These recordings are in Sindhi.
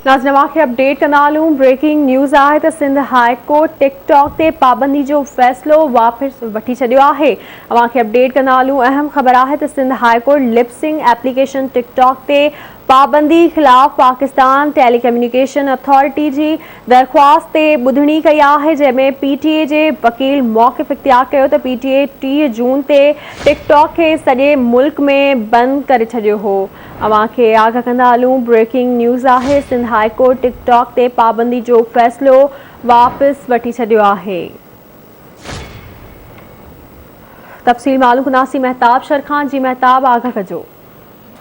ناظرين اوهان کي اپڊيٽ ڪندا هلون بريڪنگ نيوز آهي ته سنڌ هاء ڪورٽ ٽڪ ٽاڪ تي پابندي جو فيصلو واپس وٺي ڇڏيو آهي اوهان کي اپڊيٽ ڪندا هلون اهم خبر آهي ته Sindh high court lip sync application TikTok تي پابندي خلاف پاڪستان ٽيلي ڪميونيڪيشن اٿارٽي جي درخواست تي ٻڌڻي ڪئي آهي جنهن ۾ پي ٽي اي جي وڪيل موقف اختيار ڪيو ته پي ٽي اي 30 جون تي ٽڪ ٽاڪ کي سڄي ملڪ ۾ بند ڪري ڇڏيو هو. اوهان کي آگاهه ڪندا هلون بريڪنگ نيوز آهي سنڌ هاء ڪورٽ ٽڪ ٽاڪ تي پابندي جو فيصلو واپس وٺي ڇڏيو آهي. تفصيل معلوم ڪنداسين مهتاب شر کان جي مهتاب آگاهه ڪجو.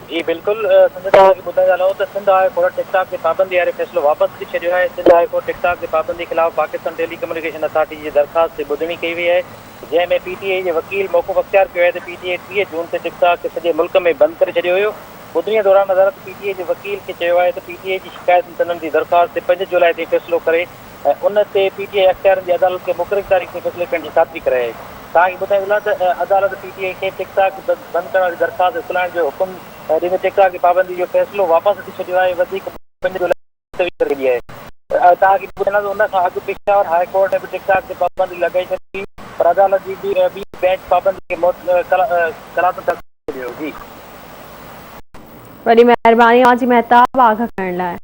جي بلڪل سنڌ توهان کي ٻڌائيندا هلون ته سنڌ هاء ڪورٽ ٽڪ ٽاڪ تي پابندي واري فيصلو واپس وٺي ڇڏيو آهي سنڌ هاء ڪورٽ ٽڪ ٽاڪ تي پابندي خلاف پاڪستان ٽيلي ڪميونيڪيشن اٿارٽي جي درخواست تي ٻڌڻي ڪئي وئي آهي جنهن ۾ پي ٽي اي جي وڪيل موقف اختيار ڪيو آهي ته پي ٽي اي 30 جون تي ٽڪ ٽاڪ کي سڄي ملڪ ۾ بند ڪري ڇڏيو هيو. ٻڌڻيء دوران عدالت پي ٽي اي جي وڪيل کي چيو آهي ته پي ٽي اي جي شڪايت تنن جي درخواست تي پنج جولاء تائين فيصلو ڪري ۽ ان تي پي ٽي اي اختيارين جي عدالت کي مقرر تاريخ تائين فيصلي ڪرڻ جي خاطري ڪرائي آهي. توهان کي ٻڌائي هلان ته عدالت پي ٽي اي کي ٽڪ ٽاڪ بند ڪرڻ واري درخواست اڪلائڻ جو حڪم ڏيندي ٽڪ ٽاڪ تي پابندي جو فيصلو واپس وٺي ڇڏيو آهي وڌيڪ پنج جولاء تي ڪري ڇڏي آهي. توهان کي ٻڌايان ته ان کان اڳ پشاور هاء ڪورٽ ۾ به ٽڪ ٽاڪ تي پابندي لڳائي ڇڏي هئي پر عدالت جي ٻي بينچ پابندي کي ڪالعدم ڪري ڇڏيو. جي. وڏي مهرباني اوهان جي مهتاب آگاهه ڪرڻ لاء.